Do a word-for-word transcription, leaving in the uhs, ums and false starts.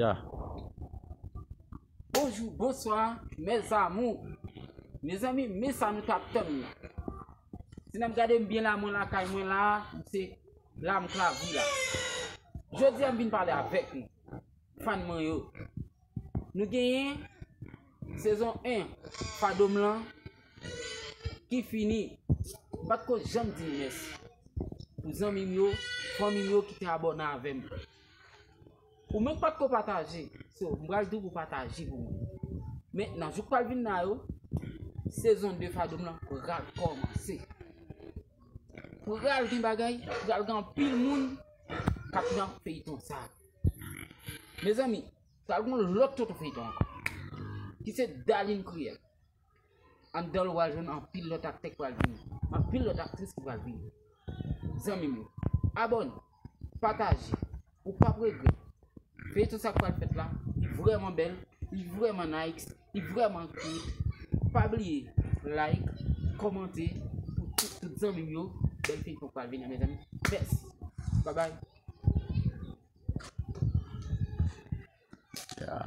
Ya. Bonjou, bonswa, mes amours. Mezanmi, men sa nou t ap tann la. Si n ap gade m byen la, mwen lakay mwen la, m se la m klavou la. Jodi a m vin pale avèk nou, fan mwen yo. Nou genyen sezon en Fadom lan ki fini. M pa t ko janm di n mèsi pou zanmi m yo, fanmi m yo ki te abòne avè m. Ou menm k pa t ko pataje, so m pral di w pou pataje pou mwen. Men nan jou k pral vin la yo, sezon de Fadom lan pral kòmanse. Pral gen bagay, pral gen anpil moun k ap nan feyton sa. Mezanmi, pral gen yon lòt tonton feyton ankò, ki se Darline Cruel. Anndan l, w pral jwenn anpil lòt aktè k pral vini, anpil lòt aktris ki pral vini. Zanmi m yo, abòne, pataje, ou p ap regrèt. Feyton sa k pral fèt la, li vrèman bèl, li vrèman nice, li vrèman cute. Pa bliye like, kòmante pou tout, tout zanmi m yo. Bèl feyton k pral vini, mezanmi. Mèsi. Babay. Ya.